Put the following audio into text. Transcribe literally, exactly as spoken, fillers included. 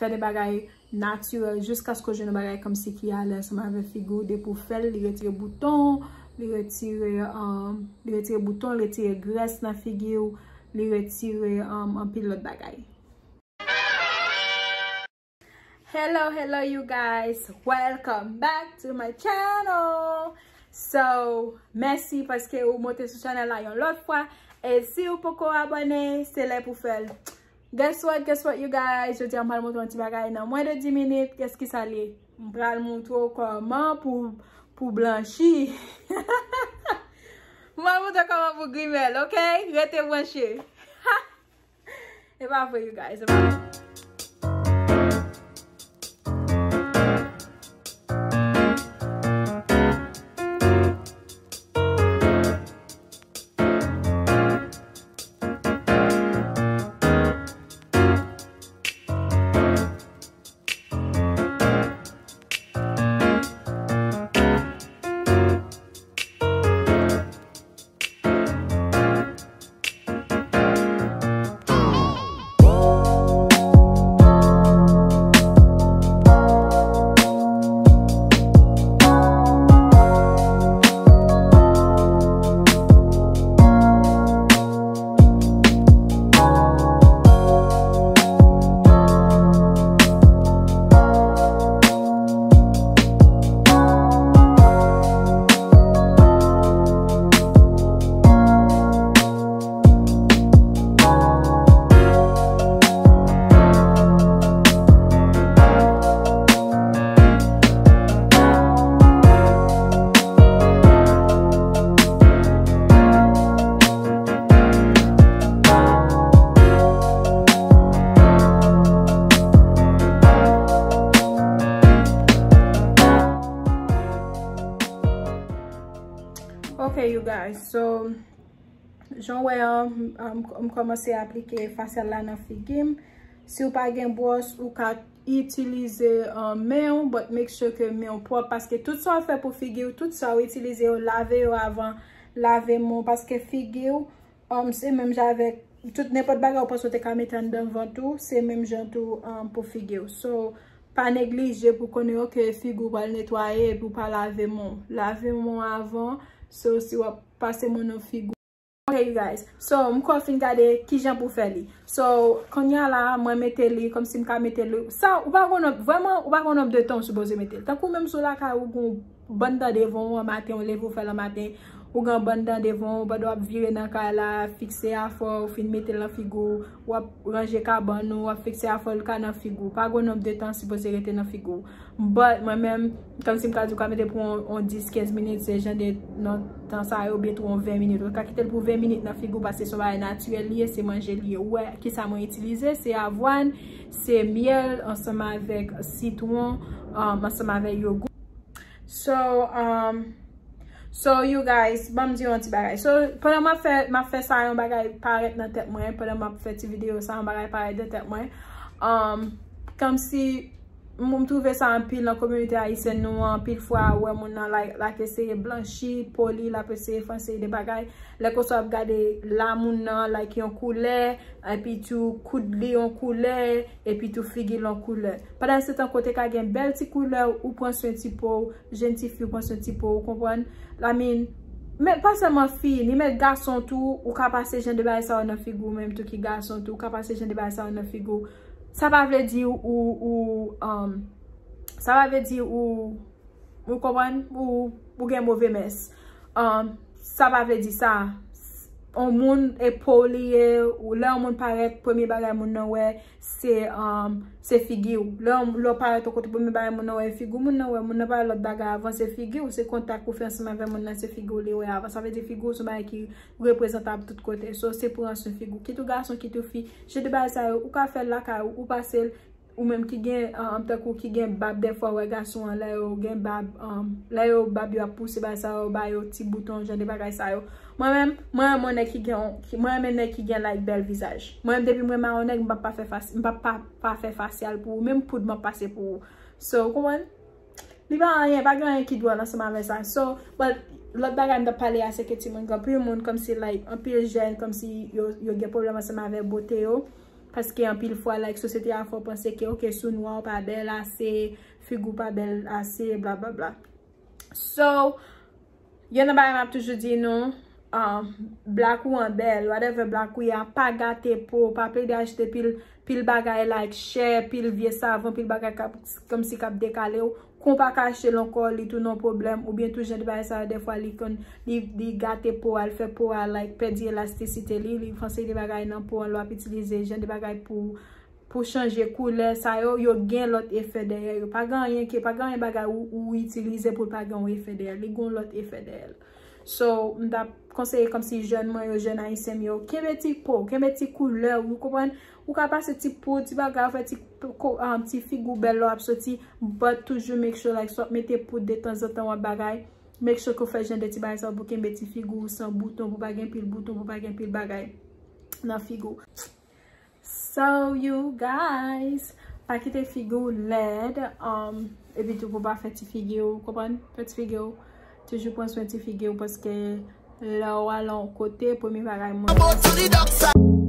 fè de bagay natirèl jiskaske w jwenn yon bagay kòmsi ki ale ansanm avèk figi w. Depi w fè l, li retire bouton, li retire, um, li retire bouton, li retire grès nan figi w, li retire, um, anpil lòt bagay. Hello, hello, you guys. Welcome back to my channel. So, mèsi paske ou monte sou chanèl la yon lòt fwa. E si ou poko abòne, se lè pou fè l. Guess what, guess what, you guys? Jodi a, m pral montre yon ti bagay nan mwen de dis minit. Guess ki sa l ye? M pral montre w kòman pou, pou blanchi. M pral montre w kòman pou grimèl, ok? Rete branche. E pa vre, you guys. E pa vre. Ok, you guys, so, jan w wè an, m, m, m kòmanse aplike fasyal la nan figi m. Si w pa gen bwòs, ou ka itilize, um, men w, but make sure ke men w pwòp, paske tout sa w fè pou figi w, tout sa w itilize yo, lave yo avan, lave men w, paske figi w, um, se menm jan avèk tout nenpòt bagay ou panse w te ka mete anndan vant ou, se menm jan tou, um, pou figi w. So, pa neglije pou konnen, ok, figi w pral netwaye epi w pa lave men w. Lave men w avan, so si w ap pase men w nan figi w. Ok, you guys. So, m kwè w fin gade kijan pou fè li. So, kounye a la, mwen mete li kòmsi m ka mete li. Sa, ou pa konn, vrèman, ou pa konn nonb de tan w sipoze mete l. Tankou menm si w lakay ou gon bann tan devan w, an maten, w leve w fè l an maten, ou gen bann tan devan w, pandan w ap vire nan kay la, fikse afè w, fin mete l nan figi w, w ap ranje kabann ou, w ap fikse afè w, l ka nan figi w. Pa gon nonb de tan sipoze rete nan figi w. But mwen menm, kòmsi m ka di w ka mete pou yon, yon dis, kenz minit, se jan de nan tan sa yo, oubyen tou yon ven minit. Ou ka kite l pou ven minit nan figi w, paske se yon bagay natirèl li ye, se manje li ye. Ou wè kisa mwen itilize, se avwàn, se myèl, ansanm avèk sitwon, um, ansanm avèk yogout. So, um, so you guys, ban m di yon ti bagay. So, pandan m ap fè, m ap fè sa, yon bagay parèt nan tèt mwen, pandan m ap fè ti videyo sa, yon bagay parèt nan tèt mwen. Um, kòmsi, m, m twouve sa anpil nan kominote ayisyèn nou an, anpil fwa, ou wè moun nan, like, l ap eseye blanchi po li, l ap eseye fè yon seri de bagay. Lè konsa w ap gade la moun nan, like, yon koulè, epi tou koud li yon koulè, epi tou figi l yon koulè. Pandan se tan ke w te ka gen bèl ti koulè, ou pran swen ti po w, jèn ti fi w pran swen ti po w, ou konprann? I mean, men pa sèlman fi, ni menm gason tou, ou ka pase jan de bagay sa yo nan figi w, menm tou ki gason tou, ou ka pase jan de bagay sa yo nan figi w. Sa pa vle di ou, ou, um, sa pa vle di ou, ou konprann? Ou, ou gen move mès. Um, sa pa vle di sa. On moun, e po w li ye, ou lè yon moun parèt, premye bagay moun nan wè, se, um, se figi w. Lè yon, lè w parèt yon kote, premye bagay moun nan wè, e figi w, moun nan wè, moun nan pa wè lòt bagay avan, se figi w, se kontak ou fè ansanm avè moun nan, se figi w li wè avan. Sa vle di figi w se yon bagay ki reprezantab tout kote. So, se pran swen figi w. Kit ou gason, kit ou fi, jan de bagay sa yo, ou ka fè l lakay ou, ou pase l, ou menm ki gen, um, tankou ki gen bab, dèfwa w wè gason an, lè yo gen bab, um, lè yo bab yo ap pouse, bagay sa yo, ba yo ti bouton, jan de bagay sa yo. Mwen menm, mwen renmen nèg ki gen, ki, mwen renmen nèg ki gen, like, bèl vizaj. Mwen menm, depi mwen renmen yon nèg, m p ap pa fè fas-, m p ap pa, pa fè fasyal pou ou, menm poud m ap pase pou ou. So, ou konprann? Li pa anyen, pa gen anyen ki dwòl ansanm avè sa. So, but lòt bagay m t ap pale a, se ke timoun, gen anpil moun kòmsi, like, anpil jèn kòmsi yo, yo gen pwoblèm ansanm avè bote yo. Paske anpil fwa, like, sosyete a fè w panse ke, ok, si w nwa, w pa bèl ase, figi w pa bèl ase, blablabla. So, youn nan bagay m ap toujou di nou, um, black ou an bèl, whatever black ou ye a, pa gate po, pa plede achte pil, pil bagay like chè, pil vye savon, pil bagay k ap, kòmsi k ap dekale w. Kon pa ka achte l ankò, li tounen yon pwoblèm, oubyen tou jan de bagay sa yo, dèfwa li konn, li, li gate po a, l fè po a, like, pèdi elastisite li, li fòse de bagay nan po a, lè w ap itilize jan de bagay pou, pou chanje koulè, sa yo, yo gen lòt efè dèyè yo. Pa gen anyen ke, pa gen anyen bagay ou, ou itilize pou l pa gen yon efè dèyè l. Li gen yon lòt efè dèyè l. So, m t ap konseye kòmsi jèn mwen yo, jèn ayisyen m yo, kenbe ti po, kenbe ti koulè, ou konprann? Ou ka pase ti poud, ti bagay, ou fè ti, ko- um, ti figi w bèl lè w ap soti, but toujou make sure, like, si w ap mete poud de tanzantan w ap bagay, make sure ke w fè jan de ti bagay sa yo pou kenbe ti figi w san bouton, pou pa gen pil bouton, pou pa gen pil bagay nan figi w. So, you guys, pa kite figi w lèd, um, epi tou pou pa fè ti figi w, konprann? Fè ti figi w, toujou pran swen ti figi w, paske lè w al yon kote, premye bagay moun